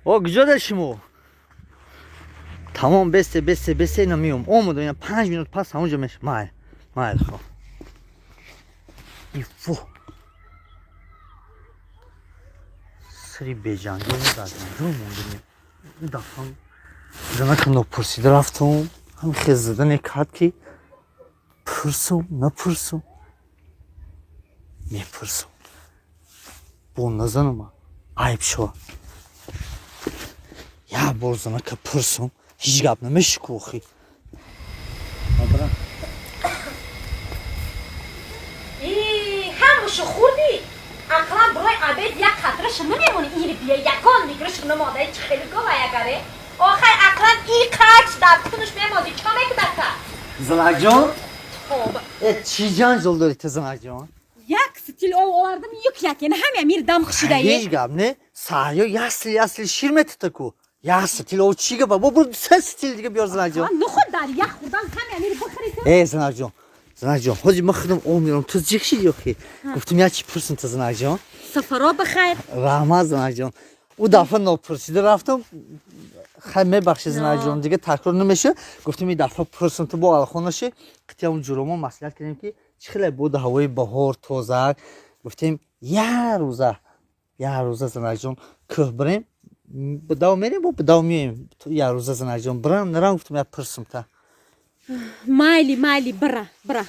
О, куҷода шумо? Тамом, бесте, бесте, бесте, ина миём. Омадам, ина 5 минут пас ҳамонҷо меш. Майл, майл, хо. Ифу. Сири беҷанҷол дар ҷанҷол мондем. Ин дафъа занака нопурсида рафтум. Ҳам хез задане кард, ки пурсум, напурсум. Мепурсум. Бо назанама айб шава. Як бор занака пурсум, ҳеҷ гап намешику охи. Мабра. Ҳамашу хӯрдӣ, ақлан барои обед як қатраша намемонӣ. Ири бия, ягон миграш намода, чи хеле гова ягаре. Охай, ақлан и қач дар кунуш мемозӣ, чо мекудака? Занакҷон? Тоба. Э, чӣ ҷанҷол дорӣ ту, занакҷон? Як стил ов овардам, юк як яна ҳама мир дам хушидае. Ҳеҷ гап не. Саҳё як стил, як стил шир метата-ку. Як стил ов чӣ гапа? Бо бур, се стил дига биёр, занакҷон. Нухуд дар як хӯрдан ҳама мир бихӯри ту. Э, занакҷон, занакҷон, ҳозир ман худам об меорам, ту ҷиқ шиди охи. Гуфтум, як чӣ пурсум ту, занакҷон. Сафаро бихайр. Раҳмат, занакҷон. Ӯ дафъа нопурсида рафтам. Хай, мебахши, занакҷон, дига такрор намеша. Гуфтум, ин дафъа пурсум, ту бо алхон наши. Қитиам ҷуромо маслиҳат кардем, ки чӣ хеле буд ҳавои баҳор тоза. Гуфтем, як рӯза, як рӯза, занакҷон, кӯҳ бирем, бидав мерем, бо бидав меоем. Як рӯза, занакҷон, бирам, нарам? Гуфтум, як пурсум та. Майли, майли, бира, бира.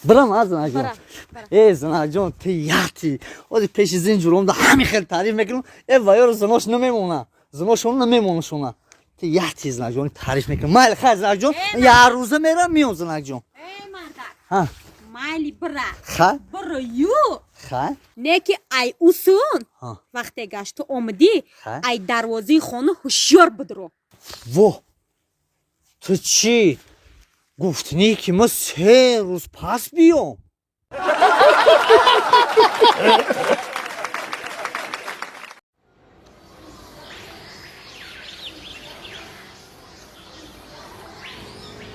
Бирам, а, занакҷон? Бира, бира. Э, занакҷон, ту яти ози пеши зин ҷуромда ҳами хел таъриф мекунам. Э, ваёро занош намемона, заношон намемонашона. Ту яти, занакҷон, таъриф мекунам. Майли, хай, занакҷон, як рӯза мерам, меом, занакҷон. Э, мардак. Ҳа. Майли, бира. Хай. Бира ю. Хай. Не ки ай усун. Ҳа. Вақте гашту омадӣ, Хай. ай дарвозаи хона ҳушёр бидро. Во, ту чӣ гуфтанӣ, ки ма 3 рӯз пас биём?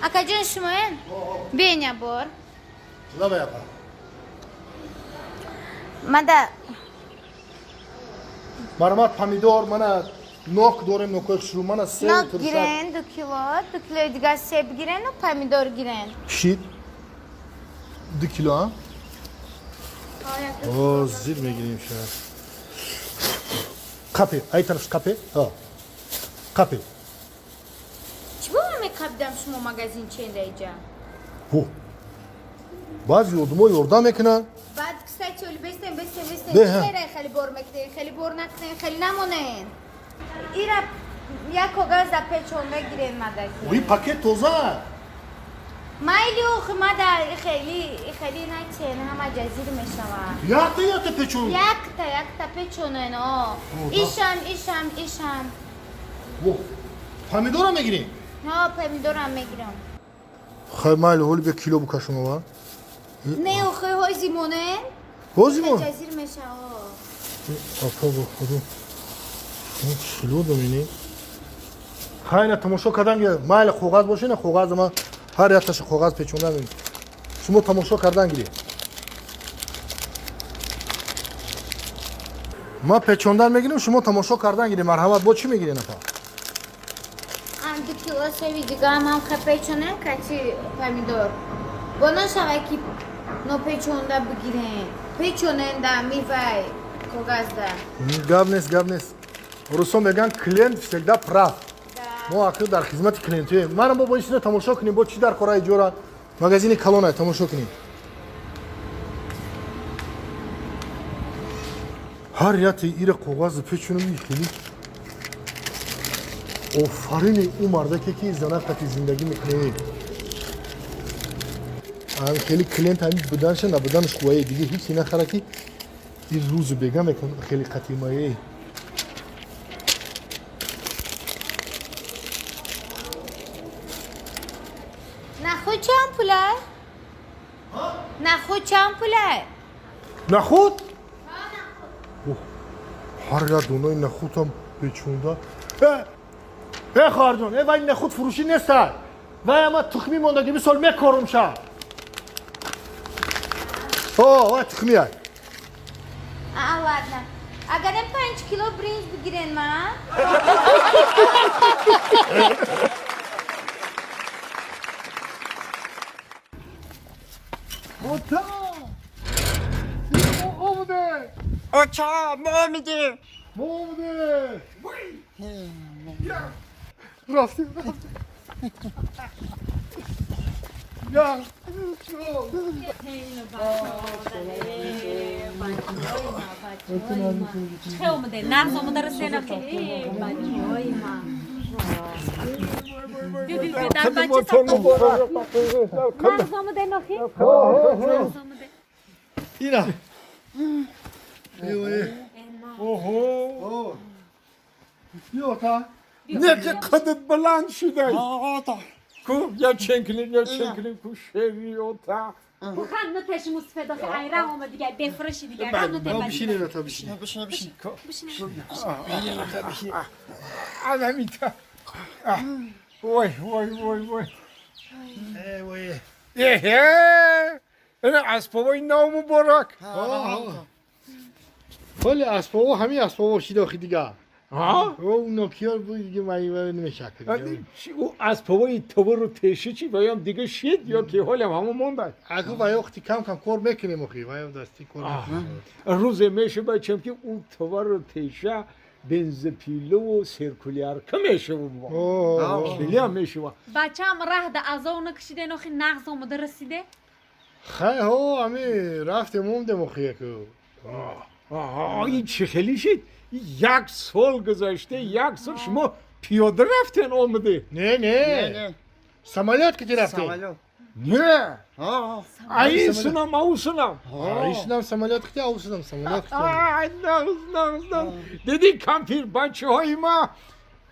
Акаҷон, шумоен? Беня бор. Лабай, апа. Мада. Марҳамат, помидор, мана нок дорем, нокои хушрӯ, мана себ. Нок туршак. Гирен 2 кило, 2 килои дигар себ гирену помидор гирен. Шид 2 кило, а? О, зир мегирем шояд. Қапе, ай тараф қапе, ҳа. Қапе. Чӣ бо ман мекабидам, шумо магазин ченда иҷа? Во. Баъзи одумо ёрдам мекунанд. Баъд, кстати, оли бестен, бестен, бестен. Бе, ҳа. Чера хеле бор мекунен, хеле бор накунен, хеле намонен. Ира як коғаз да печонда гирен мадаки. Ои, пакет тоза. Майли, охи, мада хеле хеле начен, ҳама ҷазир мешавад. Якта, якта печон. Якта, якта печонен, о. О, да. Ишам, ишам, ишам. Во. Помидорам мегирем. Ҳа, помидорам мегирам. Хай, майли, ҳоли бия кило букашум ава. Не, охи, ҳози монен. Ҳози мон. Ҷазир мешава. Апа, бо худо. Кило домини. Хай, на тамошо кардан гир. Майли, коғаз боше, на коғаз ман ҳар якташа коғаз печонда мегирем. Шумо тамошо кардан гиред. Ман печондан мегирем, шумо тамошо кардан гиред. Марҳамат, бо чӣ мегиред, апа? Ам 2 кило севи дигаам ҳам ха печонем, качи помидор. Бо нашава ки нопечонда бигирем. Печонен да мивай коғазда. Гап нест, гап нест. Русо мегӯянд, клиент всегда прав. Мо ақл дар хизмати клиентуем. Манам бо ин чиза тамошо кунем, бо чӣ дар кора иҷора. Магазини калона тамошо кунем. Ҳар яте ира коғаз печонам хеле. Офарини ӯ мардаке ки занак қати зиндагӣ мекунем. Ам хеле клиент ҳами буданша набуданаш хубае, диге ҳеҷ нахара ки ин рӯзу бега мекун хеле қатимае. Нахуд чанд пулай? Нахуд чанд пулай? Нахуд? Оҳ, ҳар як донаи нахудам печонда. Э, э, хоҳарҷон, э, вай нахуд фурӯшӣ неста. Вай ама тухмӣ мондаги, мисол мекорум ша. О, вай тухмия. А, ладно. Агарем 5 кило бринҷ бигирен ман. Ота! Омаде! Оча, мо омадем. Мо омадем! Рафтем, рафтем. Я! Чӣ омаде? Нағз омада расена бачаҳои ман. Дар бача нағз омаде нохи? Нағз омаде. Ина. Оҳо. Биё та. Не ки қадат баланд шудай. Ота. Ку я ченкилим, я ченкилим, ку шери ота. Хан нутеши мусфед охи айран омад дигар бефурӯши дигар. Хан нуте бача. Бишин ата бишин. Бишин, бишин. Анамита. Ой, ой, ой, ой. Э, ой. Эҳе! Ина асбобои нав муборак. Ҳоли асбобо ҳамин асбобо шид охи дигар. Ҳа? О нокиёр буд дига ман намешакр. Ӯ асбобои товару теша чи ваям дига шид ё ки ҳолям ҳамо монда? Аку ваёхти кам кам кор мекунем охи, ваём дасти кор мекунем. Рӯзе мешава чам ки ӯ товару теша бензопилову сиркулярка мешава. Хелиам мешава. Бачаам раҳда азов накашиде нохи нағз омада расиде? Хай ҳо, ами рафтем омдем охи яку. Ин чӣ хеле шид? Як сол гузашта, як сол шумо пиёда рафтен омаде? Не, не. Самолёт ки рафтем. Самолёт. Не. Ҳо. Ай сунам, ау сунам. Ай сунам самолёт ки, ау сунам самолёт ки. Ай нағз, нағз, нағз. Диди кампир бачаҳои ма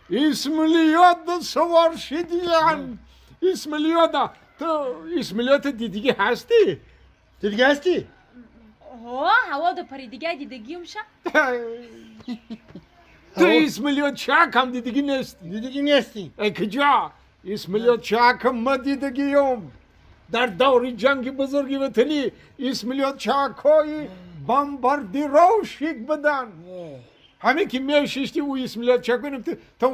Исмилиёда савор шидиян. Исмилиёда. Ту Исмилиёда дидигӣ ҳастӣ? Дидигӣ ҳастӣ? Ҳо, ҳаво да паридига дидагиумша. Ту Исмилиёд чакам дидигӣ нестӣ. Дидигӣ нестӣ. Э куҷо? Исмилиёд чакам ма дидагиём. Дар даври ҷанги бузурги ватанӣ Исмилиёд чакҳои бомбардировщик буданд. Ҳамин ки мешишти ӯ Исмилиёд чак там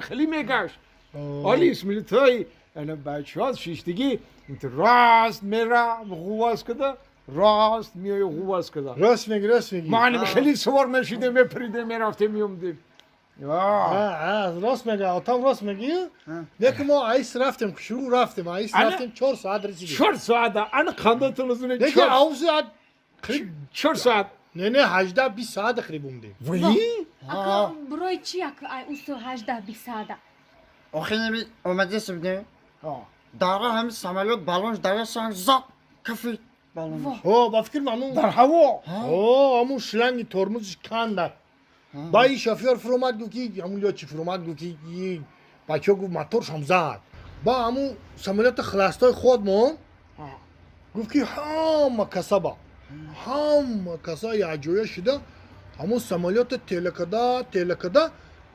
хеле мегашт. Ҳоли Исмилиёдҳои ана бачаҳо шиштагӣ рост мера ғуваз када, рост меои ғуваз када. Рост меги, рост меги. Ма анам хеле савор мешидем, мепаридем, мерафтем, меомдем. Рост мега, отам рост меги. Не ки мо айс рафтем, шурӯъ рафтем, айс рафтем 4 соат расидем. 4 соат, ана қандатон узуне 4. Не ки ав соат 4 соат. Не, не, 18 20 соат қариб омдем. Вай? Ака, барои чи як ай усу 18 20 соата? Охи неми омадесим не? Дара ҳами самолёт балонш дарасан зад кафид балонш. Ҳо, ба фикр мамун дар ҳаво. Ҳо, ҳамун шланги тормозиш канда. Ба ин шофёр фуромад гуфт ки ҳамун лётчик фуромад гуфт ки бачаҳо гуфт моторшам зад. Ба ҳамун самолёти хластои худмон гуфт ки ҳама касаба. Ҳама каса якҷоя шида ҳамун самолёти телекада телекада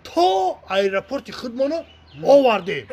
то аэропорти худмоно овардем.